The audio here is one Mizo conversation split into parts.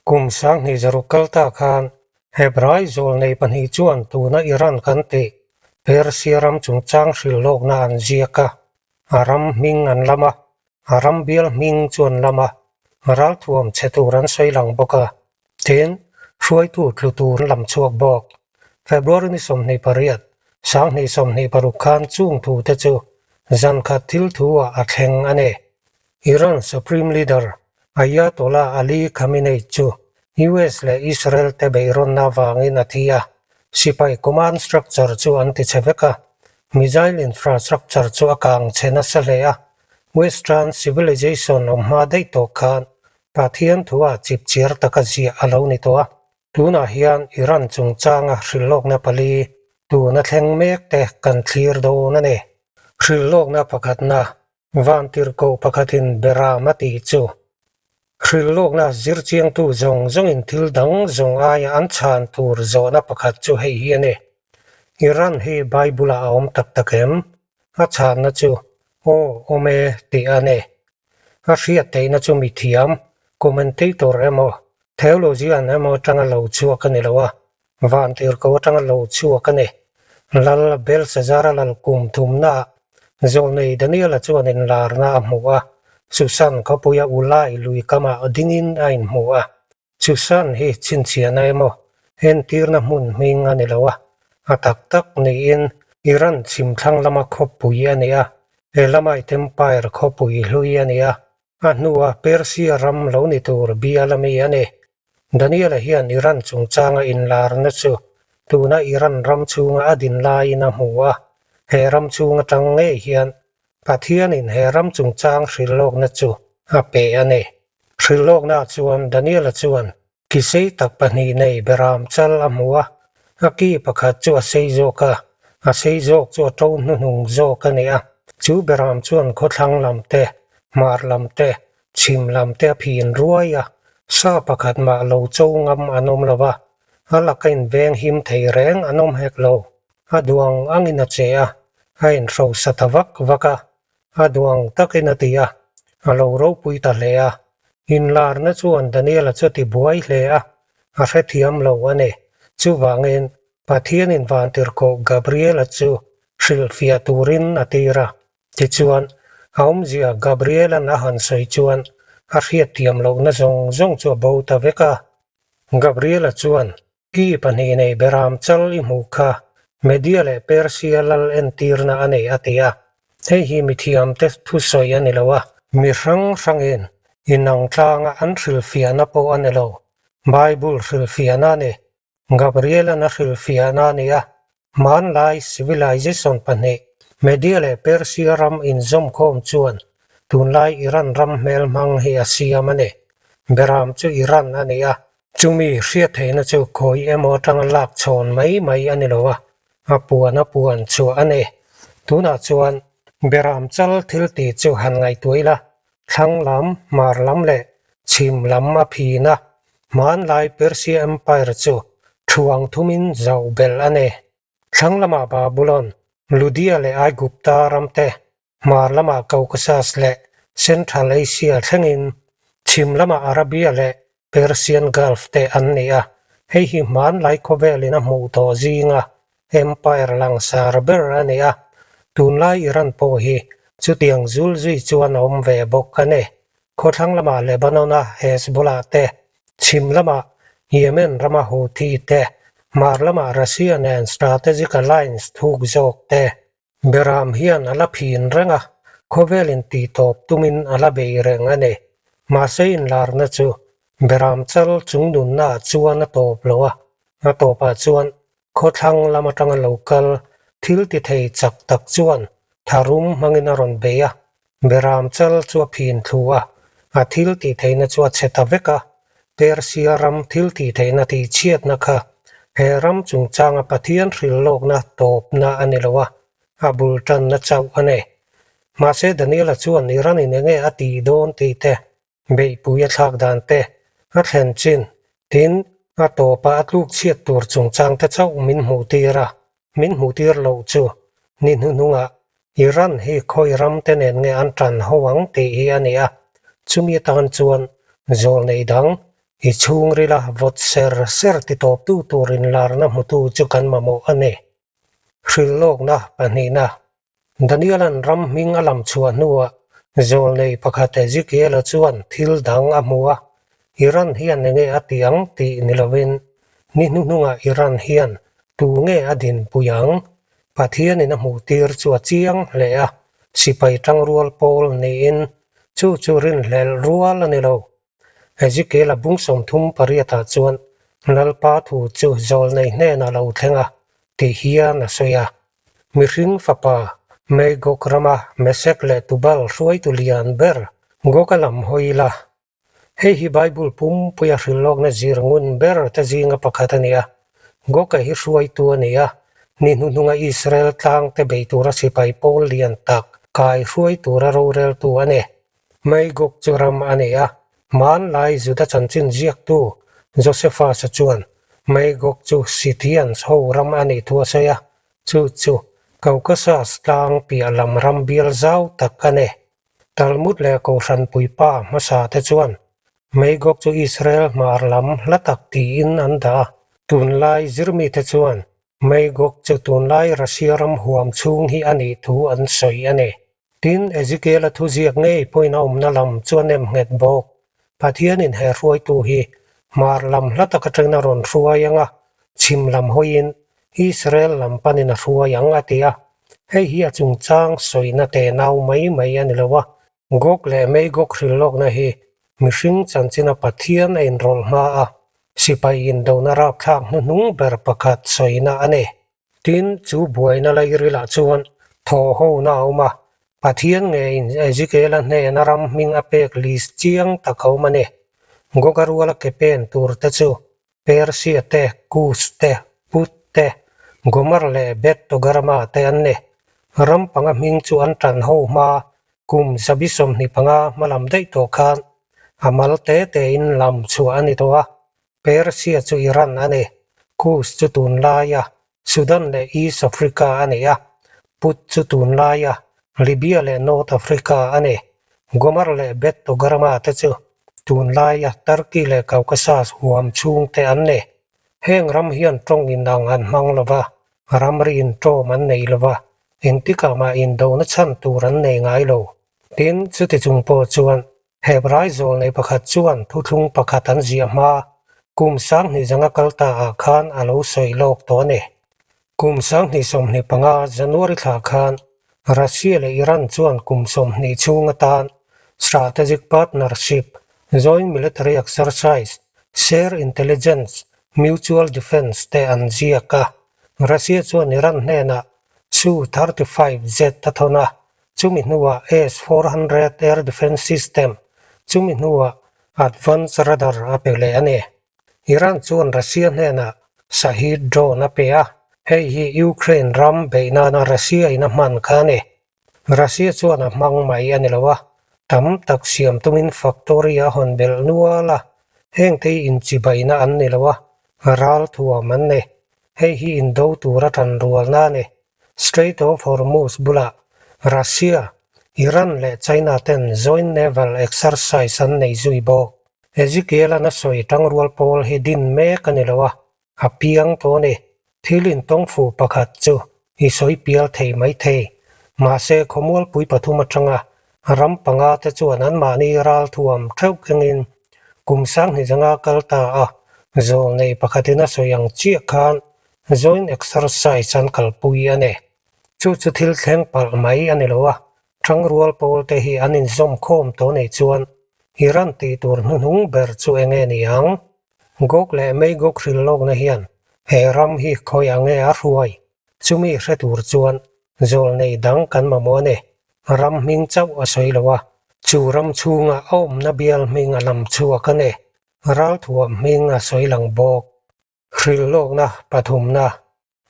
Kum 2006 kal ta khan Hebrai zawlnei pahnih chuan tuna Iran kan tih Persia ram chungchang hrilhlawkna an ziak a, a ram hming an lam a, a ram bial hming chu an lam a, ralthuam chhe tur an sawi lang bawk a, tin, hruaitu tlu tur an lam chhuak bawk. February ni 28, 2026 khan chung thute chu zan khat thil thu ah a thleng a ni. Iran Supreme Leader Ayatollah Ali Khamenei chu US leh Israel te beihrawnna avangin a thi a, sipai command structure chu an ti chhe vek a, missile infrastructure chu a kang chhe nasa hle a, Western civilization awm hma daih tawh khan Pathian thua chipchiar taka ziah a lo ni tawh a. Tunah hian Iran chungchanga hrilhlawkna pali tuna thleng mek te kan thlir dawn a ni. Hrilhlawkna pakhatna Vantirhkoh pakhatin Beram a tih chu hrilhlawkna zirchiangtu zawng zawngin thil dang zawng aia an chhan tur zawhna pakhat chu hei hi a ni, Iran hi Bible-ah a awm tak tak em? A chhanna chu, Aw, awm e, tih a ni. A hriat theihna chu mithiam, commentator emaw, theologian emaw atanga lo chhuak a ni lo a, Vantirhkoh atanga lo chhuak a ni. Lal Belshazzar-a lal kum thumnaah zawlnei Daniel-a chuan inlarna a hmu a, Susan khawpuia Ulai lui kamah dingin a inhmu a. Susan hi chhinchhiahna emaw entirna hmun hming a ni lo a, a tak tak niin Iran chhim thlang lama khawpui a ni a, Elamite Empire khawpui hlui a ni a, a hnua Persia ram lo ni tur bial a mi a ni. Daniel-a hian Iran chungchanga inlarna chu tuna Iran ram chhunga a din laiin a hmu a, he ram chhung atang ngei hian Pathianin he ram chungchang hrilhlawkna chu a pe a ni. Hrilhlawknaah chuan Daniel-a chuan ki sei tak pahnih nei beram chal a hmu a, a ki pakhat chu a sei zawk a, a sei zawk chu a to hnuhnung zawk a ni a. Chu beram chuan khawthlang lam te, hmar lam te, Chhim lam te a phin ruai a, sa pakhat mah lo cho ngam an awm lo va, a laka inveng him thei reng an awm hek lo. A duang angin a che a, a inhrosa ta vak vak a, a duang takin a ti a, a lo ropui ta hle a. Inlarna chuan Daniela chu a ti buai hle a, a hrethiam lo a ni. Chuvangin Pathianin Vantirhkoh Gabriela chu hrilhfiah turin a tir a. Tichuan, a awmzia Gabriel-a'n a han sawi chuan a hriatthiam lohna zawng zawng chu a bo ta vek a. Gabriel-a chuan, Ki pahnih nei beram chal i hmuh kha Media leh Persia lal entirna a nei a ti a. Hei hi mithiamte thusawi a ni lo a. Mi hrang hrangin inang tlanga an hrilhfiahna pawh a ni lo. Bible hrilhfiahna a ni. Gabriel-a'n a hrilhfiahna a ni a, hmanlai civilization pahnih, Media leh Persia ram inzawmkhawm chuan tunlai Iran ram hmelhmang hi a siam a ni. Beram chu Iran a ni a, chumi hriat theihna chu khawi emaw atanga lak chhawn mai mai a ni lo a, a puan a puan chhuah a ni. Tunah chuan Beram chal thil tih chu han ngaihtuah ila, thlang lam, hmar lam leh chhim lam a phin a, Hmanlai Persia Empire chu thuang thumin zauh belh a ni. Thlang lamah Babulon, Ludia leh Aigupta ram te, hmar lamah Caucasus leh Central Asia thlengin chhim lamah Arabia leh Persian Gulf te an ni a. Hei hi hmanlai khawvelin a hmuh tawh zinga Empire langsar ber a ni a, tunlai Iran pawh hi chutiang zul zui chuan a awm ve bawk a ni. Khawthlang lamah Lebanon-a Hezbollah te, chhim lamah Yemen rama Houthi te, hmar lamah Russia nen strategic alliance thuk zawk te. Beram hian a la phin reng a, khawvel intihtawp tumin a la bei reng a ni. Mahse inlarna chu Beram chal chung nunnaah chuan a tawp lo a, a tawpah chuan Khawthlang lam atanga lo kal thil ti thei chak tak chuan tharum hmangin a rawn bei a, Beram chal chu a phin thlu a, a thil tih theihna chu a chhe ta vek a. Persia ram thil tih theihna tih chhiatna kha he ram chungchanga Pathian hrilhlawkna tawpna a ni lo a, a bul tanna chauh a ni. Mahse Daniela chuan Iran in enge a tih dawn tih te Beihpui a thlak dan te, a thlen chin, tin, a tawpa a tluk chhiat tur chungchang te chauh min hmuh tir a, min hmuh tir loh chu ni hnuhnungah Iran hi khawi ram te nen nge an tan ho ang tih hi a ni a, chumi atan chuan zawlnei dang. I chhungrila vawt ser ser titawptu tur inlarna hmutu chu kan mamawh a ni. Hrilhlawkna pahnihna, Daniela'n ram hming a lam chhuah hnuah zawlnei pakhat Ezekiela chuan thil dang a hmu a, Iran hian enge a ti ang tih ni lovin, ni hnuhnungah Iran hian tu nge a dinpui ang? Pathianin a hmuhtir chu a chiang hle a, sipai tangrual pawl niin chu chu rinhlelh rual a ni lo. Ezekiel-a bung 38 ah chuan Lalpa thu chu zawlnei hnenah lo thleng a tih hian a sawi a. Mihring fapa, Magog rama Mesek leh Tubal hruaitu lian ber Goga lam hawi la. Hei hi Bible pumpuia hrilhlawkna zir ngun ber te zinga pakhat a ni a. Goga hi hruaitu a ni a, ni hnuhnunga Israel tlangte bei tura sipai pawl lian tak kai hruai tura roreltu a ni. Magog chu ram a nei a, hmanlai Juda chanchin ziaktu Josephus-a chuan Magog chu Scythians ho ram a nih thu a sawi a, chu chu Caucasus tlang piah lam ram bial zau tak a ni. Talmud leh Kohhran puipa hmasa te chuan Magog chu Israel hmar lam hla tak tiin an dah a, tunlai zirmite chuan Magog chu tunlai Russia ram huam chhung hi a nih thu an sawi a ni. Tin, Ezekiel-a thuziak ngei pawhin a awmna lam chu a nem nghet bawk. Pathianin he hruaitu hi hmar lam hla tak atangin a rawn hruai ang a, chhim lam hawiin Israel lam panin a hruai ang a ti a. Hei hi a chungchang sawina tenau mai mai a ni lo a, Gog leh Magog hrilhlawkna hi mihring chanchina Pathian a inrawlh hma a, sipai indona rapthlak hnuhnung ber pakhat sawina a ni. Tin, chu buaina lairilah chuan thaw hona a awm a, Pathian ngeiin Ezekiela hnena ram hming a pek list chiang tak a awm a ni. Goga ruala ke pen tur te chu Persia te, Kus te, Put te, Gomer leh Beth Togarma te an ni. Ram panga hming chu an tan ho hma kum 25 hmalam daih tawh khan a mal te tein lam chhuah a ni tawh a, Persia chu Iran a ni, Kus chu tunlaia Sudan leh East Africa a ni a, Put chu tunlaia Libya leh North Africa a ni. Gomer leh Beth Togarmah te chu tunlaia Turkey leh Caucasus huam chhung te an ni. Heng ram hian tawng inang an hmang lo va, ramri intawm an nei lo va, engtikah mah indona chhan tur an nei ngai lo. Tin, chuti chung pawh chuan Hebrai zawlnei pakhat chuan thuthlung pakhat an ziah hma kum 2005 kal ta ah khan a lo sawi lawk tawh a ni. Kum 2025 January thla khan Russia leh Iran chuan kum 20 chhung atan Strategic Partnership, Joint Military Exercise, Share Intelligence, Mutual Defence te an ziak a. Russia chuan Iran hnenah Su-35Z a thawn a, Chumi hnuah S-400 air defence system, chumi hnuah advance radar a pe leh a ni. Iran chuan Russia hnenah Shahed drone a pe a, hei hi Ukraine ram beih nana Russia in a hman kha a ni. Russia chuan a hmang mai a ni lo a, tam tak siam tumin factory a hawn belh nual a, hengte hi inchibaina an ni lo a, ral thuam an ni. Hei hi indo tura tanrualna a ni. Strait of Hormuz bulah Russia, Iran leh China ten joint naval exercise an nei zui bawk. Ezekiel-a'n a sawi tangrual pawl hi din mek a ni lo a, a piang tawh a ni. Thil intawng fu pakhat chu i sawi pial thei mai thei. Mahse, khawmualpui pathum atanga ram panga te chuan anmahni ral thuam theuh kengin kum 2005 kal ta a, zawlnei pakhatin a sawi ang chiah khan Joint exercise an kalpui a ni. Chu chu thil thleng palh mai a ni lo a, tangrual pawl te hi an inzawm khawm tawh nei chuan Iran tih tur hnuhnung ber chu eng nge ni ang? Gog leh Magog hrilhlawkna hian he ram hi khawiah nge a hruai? Chumi hre tur chuan zawlnei dang kan mamawh a ni. Ram hming chauh a sawi lo a, chu ram chhunga a awmna bial hming a lam chhuak a ni. Ralthuam hming a sawi lang bawk. Hrilhlawkna pathumna,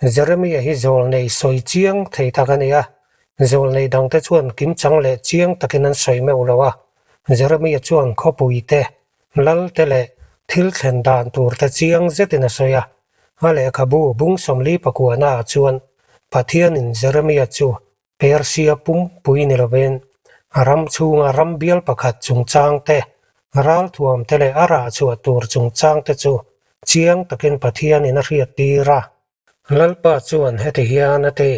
Jeremia hi zawlnei sawi chiang thei tak a ni a, zawlnei dangte chuan kimchang leh chiang takin an sawi meuh lo a. Jeremia chuan khawpui te, lal te leh thil thlen dan tur te chiang zetin a sawi a. A lehkhabu bung 49 ah chuan Pathianin Jeremia chu Persia pumpui ni lovin a ram chhunga ram bial pakhat chungchang te, Ralthuam te leh a rah chhuah tur chungchang te chu chiang takin Pathianin a hriattir a. Lalpa chuan heti hian a ti,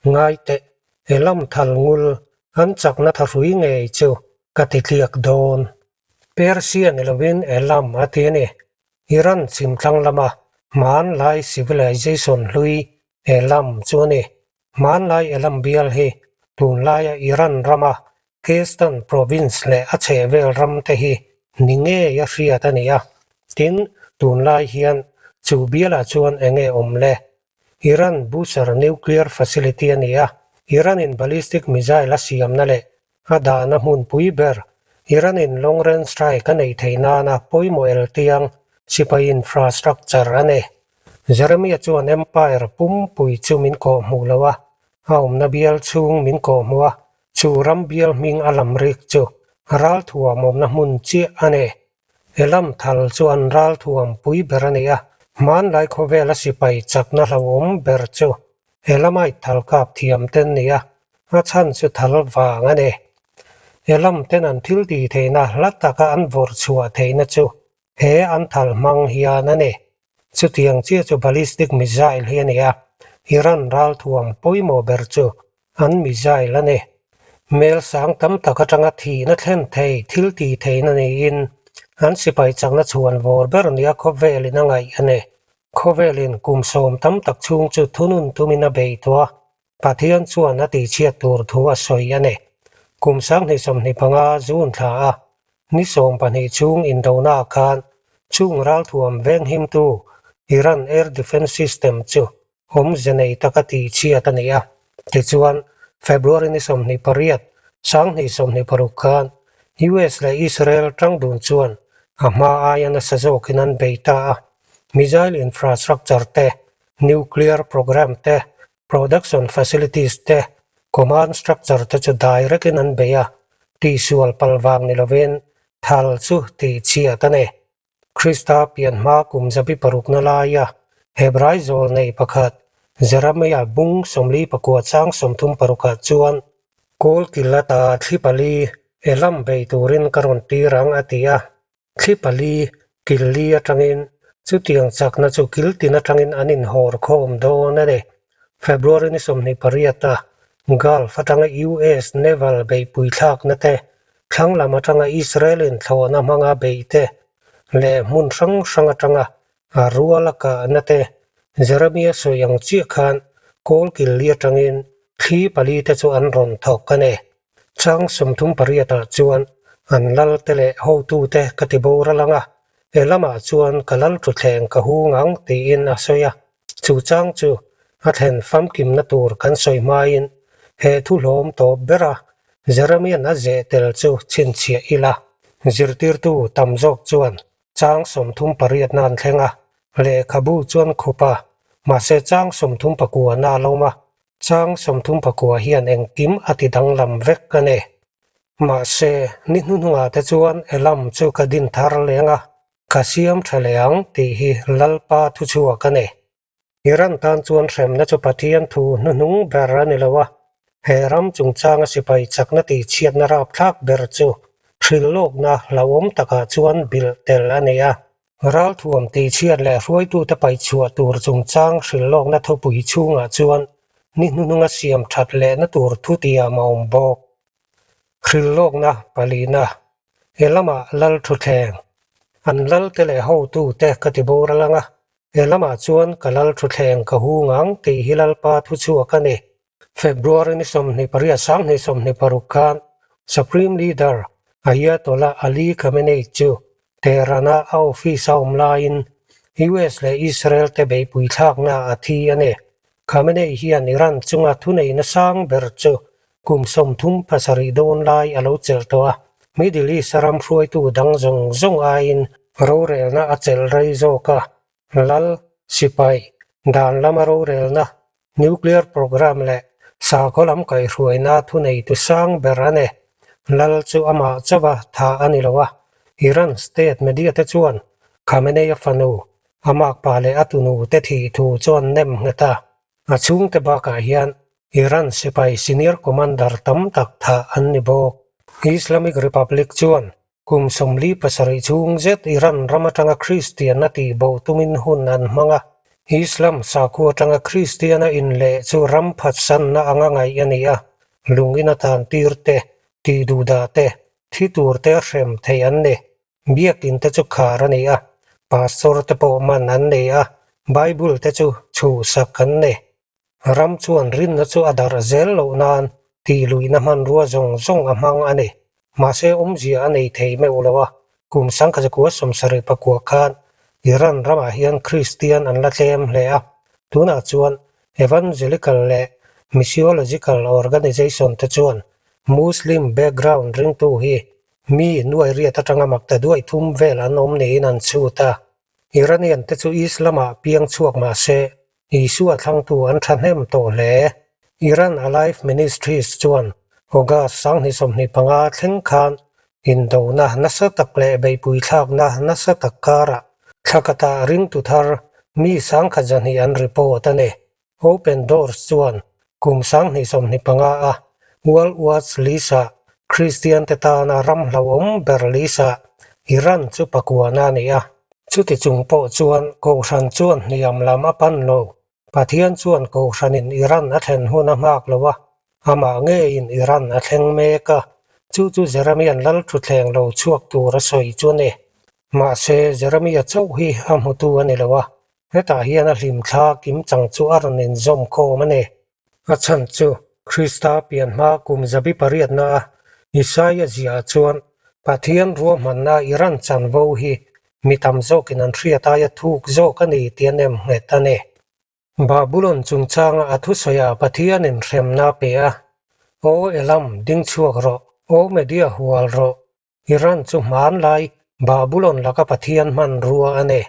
Ngai teh, he lam thal ngul an chakna thahrui ngei chu ka ti tliak dawn. Persia ni lovin Elam a ti a ni. Iran chhimthlang lama hmanlai civilization hlui Elam chu a ni. Hmanlai Elam bial hi tunlaia Iran rama Kestan province leh a chhehvel ram te hi ni ngei a hriat a ni a. Tin, tunlai hian chu bialah chuan eng nge awm le? Iran Bushehr nuclear facility a ni a, Iran-in ballistic missile a siamna leh a dahna hmunpui ber Iran-in long range strike a neih theih nana pawimawh eltiang sipai infrastructure a ni. Jeremia chuan Empire pumpui chu min kawhhmuh lo a, a awmna bial chhung min kawhhmuh a, chu ram bial hming a lam rik chu ralthuam awmna hmun chiah a ni. Elam thal chu an ralthuam pui ber a ni a, hmanlai khawvela sipai chakna hlauhawm ber chu Elamite thal kap thiam ten ni a, a chhan chu thal vang a ni. Elam ten an thil tih theihna hla taka an vawrh chhuah theihna chu he an thal hmang hian a ni. Chutiang chiah chu ballistic missile hi a ni a, Iran ralthuam pawimawh ber chu an missile a ni. Mel sang tam tak atanga thihna thlen thei thil tih theihna niin an sipai chakna chhuan vawr ber nia khawvelin a ngaih a ni. Khawvelin kum sawm tam tak chhung chu thunun tumin a bei tawh a, Pathian chuan a tihchhiat tur thu a sawi a ni. Kum 2025 June thla a ni 12 chhung indonaah khan chung ralthuam venghimtu Iran Air Defence System chu awmze nei taka tihchhiat a ni a. Tichuan, February ni 28, 2026 khan US leh Israel tangdun chuan a hma aia nasa zawkin an bei ta a. Missile infrastructure te, nuclear program te, production facilities te, command structure te chu direct in an bei a, tihsual pal vang ni lovin thal chu tihchhiat a ni. Krista pian hma kum zabi parukna laia Hebrai zawl nei pakhat Jeremiah bung 49 chang 36 ah chuan, Kawl kil ata thli pali Elam bei turin ka rawn tir ang a ti a. Thli pali, kil li atangin, chutiang chakna chu kil tin atangin an inhawr khawm dawn a ni. February ni 28 a Gulf atanga US naval beihpui thlakna te, thlang lam atanga Israel in thlawhna hmanga beih te leh hmun hrang hrang atanga a rual a kahna te, Jeremia sawi ang chiah khan kawl kil li atangin thli pali te chu an rawn thawk a ni. Chang 38 ah chuan an lal te leh hotu te ka ti boral ang a, he lamah chuan ka lal thuthleng ka hung ang tiin a sawi a. Chu chang chu a thlen famkimna tur kan sawi hmain he thu hlawm tawp bera Jeremian a zeh tel chu chhinchhiah ila. Zirtirtu tam zawk chuan chang 38 na an thleng a, lehkhabu chuan khup a, mahse chang 39 na a lawm a, Chang 39 hian engkim a ti danglam vek a ni. Mahse, ni hnuhnungah te chuan Elam chu ka din thar leng a, ka siam tha leh ang tih hi Lalpa thuchhuak a ni. Iran tan chuan hremna chu Pathian thu hnuhnung ber a ni lo a, he ram chungchanga sipai chakna tihchhiatna rapthlak ber chu hrilhlawkna hlauhawm takah chuan bilh tel a ni a. Ralthuam tihchhiat leh hruaitute paihchhuah tur chungchang hrilhlawkna thupui chhungah chuan ni hnuhnunga siam that lehna tur thutiam a awm bawk. Hrilhlawkna palina, He lamah lal thutthleng, an lalte leh hotute ka ti boral ang a, he lamah chuan ka lal thutthleng ka hung ang tih hi Lalpa thuchhuak a ni. February ni 28 2026 khan Supreme Leader Ayatollah Ali Khamenei chu Tehran-a a office a awm laiin US leh Israel te beihpui thlakna a thi a ni. Khamenei hian Iran chunga thuneihna sang ber chu kum 37 dawn lai a lo chelh tawh a, Middle East ram hruaitu dang zawng zawng aiin rorelna a chelh rei zawk a. Lal, sipai, dan lama rorelna, nuclear program leh sakhaw lam kaihhruaina thuneitu sang ber a ni. Lal chu amah chauha thah a ni lo a, Iran state media te chuan Khamenei-a fanu, a makpa leh a tunu te thih thu chuan nem nghet a. A chhungte bakah hian Iran sipai senior commander tam tak thah an ni bawk. Islamic Republic chuan. Kum 47 chhung zet Iran ram atanga Kristianna tihbo tumin hun an hmang a, Islam sakhua atanga Kristiana inleh chu ram phatsanna anga ngaih a ni a, lungin a tan tir te, tihduhdah te, thi tur te a hrem theih an ni. Biakin te chu khar a ni a, pastor te pawh man an ni a, Bible te chu chhuhsak an ni. Ram chuan rinna chu a darh zel loh nan tihluihna hmanrua zawng zawng a hmang a ni. Mahse awmzia a nei thei meuh lo a, kum 1979 khan Iran ramah hian Kristian an la tlem hle a, tunah chuan Evangelical leh Missiological Organization te chuan Muslim background ringtu hi mi nuai riat atanga makta duai thum vel an awm niin an chhut a. Iranian te chu Islam-ah piang chhuak mah se, Isua thlangtu an thahnem tawh hle. Iran Alive Ministries chuan August 2025 thleng khan indona nasa tak leh beihpui thlakna nasa tak karah thla khatah ringtu thar mi 1200 an report a ni. Open Doors chuan kum 2025 a World Watch List-ah Kristian te tana ram hlauhawm ber list-ah Iran chu pakuana a ni a. Chuti chung pawh chuan Kohhran chuan hniam lam a pan lo. Pathian chuan Kohhranin Iran a thlen hun a nghak lo a, amah ngeiin Iran a thleng mek a, chu chu Jeremia'n lal thutthleng lo chhuak tur a sawi chu a ni. Mahse, Jeremia chauh hi a hmutu a ni lo a, hetah hian a hlimthla kimchang chu a rawn inzawm khawm a ni. A chhan chu Krista pian hma kum zabi pariatna a Isaia ziah chuan Pathian ruahmanna Iran chanvo hi mi tam zawkin an hriat aia thuk zawk a ni tih a nem nghet a ni. Babulon chungchanga a thusawiah Pathianin hremna a pe a, Aw Elam, ding chhuak rawh, aw Media hual rawh, Iran chu hmanlai Babulon laka Pathian hmanrua a ni.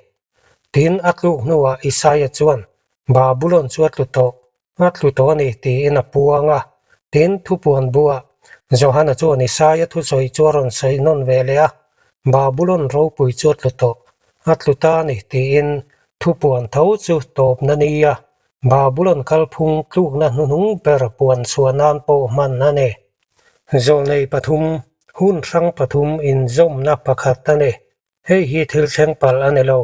Tin, a tluk hnuah Isaia chuan Babulon chu a tlu tawh, a tlu tawh a ni tiin a puang a. Tin, thupuan buah Johana chuan Isaia thusawi chu a rawn sawi nawn ve leh a, Babulon ropui chu a tlu tawh, a tlu ta a ni tiin thupuan tho chu tawpna nia Babulon kalphung tlukna hnuhnung ber puan chhuah nan pawh hman a ni. Zawlnei pathum, hun hrang pathum inzawmna pakhat a ni. Hei hi thil thleng palh a ni lo.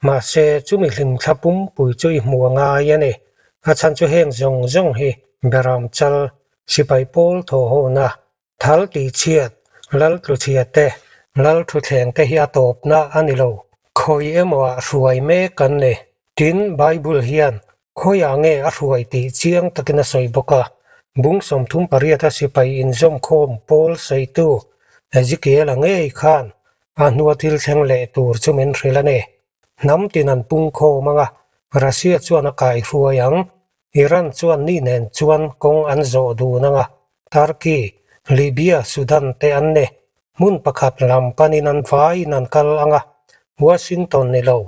Mahse, chumi hlimthla pumpui chu i hmuh a ngai a ni. A chhan chu heng zawng zawng hi Beram chal, sipai pawl thawhhawna, thal tihchhiat, lal tluchhia te, lal thuthleng te hi a tawpna a ni lo. Khawi emaw ah hruai mek an ni. Tin, Bible hian khawiah nge a hruai tih chiang takin a sawi bawk a. Bung 38 a sipai inzawmkhawm pawl sawitu Ezekiel-a ngei khan a hnua thil thleng leh tur chu min hrilh a ni. Hnam tin an pung khawm ang a, Russia chuan a kaihruai ang. Iran chuan ni nen chuan kawng an zawh dun ang a, Turkey, Libya, Sudan te an ni. Hmun pakhat lam panin an vaiin an kal ang a, Washington ni lo,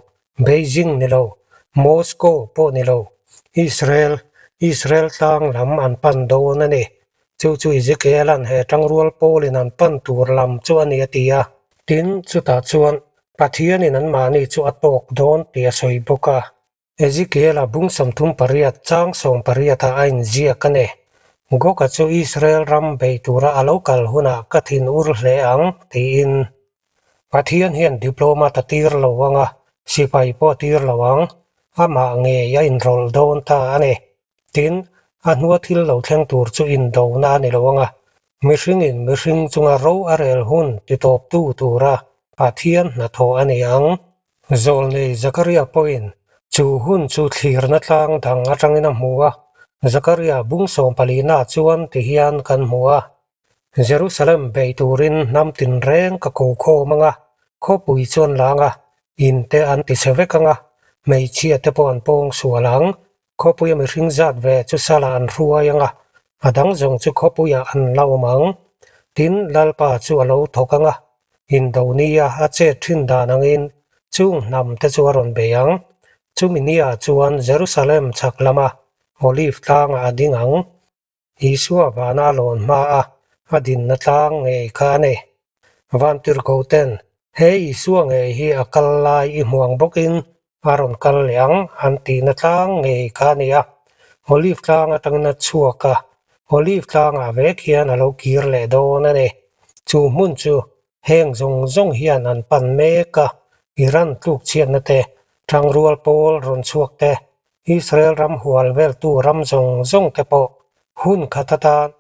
Beijing ni lo, Moscow pawh ni lo, Israel, Israel tlang lam an pan dawn a ni. Chu chu Ezekiel-a'n he tangrual pawlin an pan tur lam chu a ni a ti a. Tin, chutah chuan Pathianin anmahni chu a tawk dawn tih a sawi bawk a. Ezekiel-a bung 38 chang 18-ah a inziak a ni. Goga chu Israel ram bei tura a lo kal hunah ka thin ur hle ang, tiin. Pathian hian diplomat a tir lo ang a, sipai pawh a tir lo ang, amah ngei a inrawlh dawn ta a ni. Tin, a hnua thil lo thleng tur chu indona a ni lo ang a, mihringin mihring chunga ro a rel hun titawptu tura Pathian hnathawh a ni ang. Zawlnei Zakaria pawhin chu hun chu thlirna tlang dang atangin a hmu a, Zakaria bung sawmpalina chuan tihian kan hmu a, Jerusalem bei turin hnam tinreng ka ko khawm ang a, khawpui chu an lang a, in te an ti chhe vek ang a, hmeichhia te pawh an pawng sual ang, khawpuia mihring zat ve chu salah an hruai ang a, a dang zawng chu khawpuiah an la awm ang. Tin, Lalpa chu a lo thawk ang a, Indonia a chet thin dan angin chung hnam te chu a rawn bei ang. Chumi niah chuan Jerusalem chhak lama Olive tlangah a ding ang. Isua vana a lawn hma a, a dinna tlang ngei kha a ni. Vantirhko ten, He Isua ngei hi a kal lai i hmuang bawkin a rawn kal leh ang an tihna tlang ngei kha a ni a. Olive tlang atangin a chhuak a, Olive tlangah vek hian a lo kir leh dawn a ni. Chu hmun chu. Heng zawng zawng hian an pan mek a, Iran tlukchhiatna te, tangrual pawl rawn chhuak te, Israel ram hual veltu ram zawng zawng te pawh hun khat atan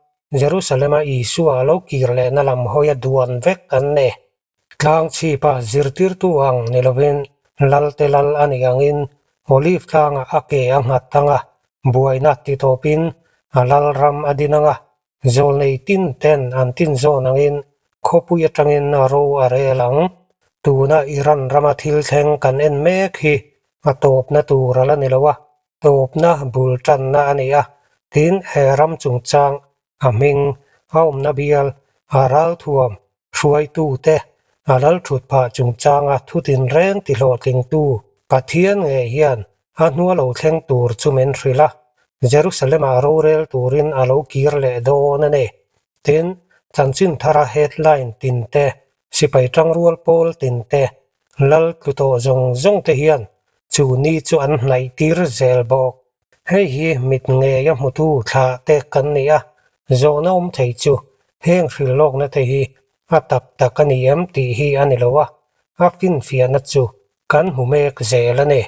Jerusalem-a Isua a lo kir lehna lam hawia duan vek an ni. Tlang chhipa zirtirtu ang ni lovin Lalte lal a nih angin Olive tlangah a ke a nghat ang a, buaina ti tawpin a lal ram a din ang a, zawlnei tin ten an tin zawn angin khawpui atangin ro a rel ang. Tuna Iran rama thil thleng kan en mek hi a tawpna tur a la ni lo a, tawpna bul tanna a ni a, tin he ram chungchang a hming, a awmna bial, a ralthuam, hruaitute, a lal thut phah chungchanga thu tinreng ti hlawhtlingtu Pathian ngei hian a hnua lo thleng tur chu min hrilh a, Jerusalem-ah rorel turin a lo kir leh dawn a ni. Tin, chanchin thara headline tinte, sipai tangrual pawl tinte, lal tlu tawh zawng zawng te hian chu ni chu an hnaih tir zel bawk. Hei hi mit ngei a hmutu thlah te kan ni a, zawhna awm thei chu heng hrilhlawkna te hi a tak tak a ni em tih hi a ni lo a, a finfiahna chu kan hmu mek zel a ni.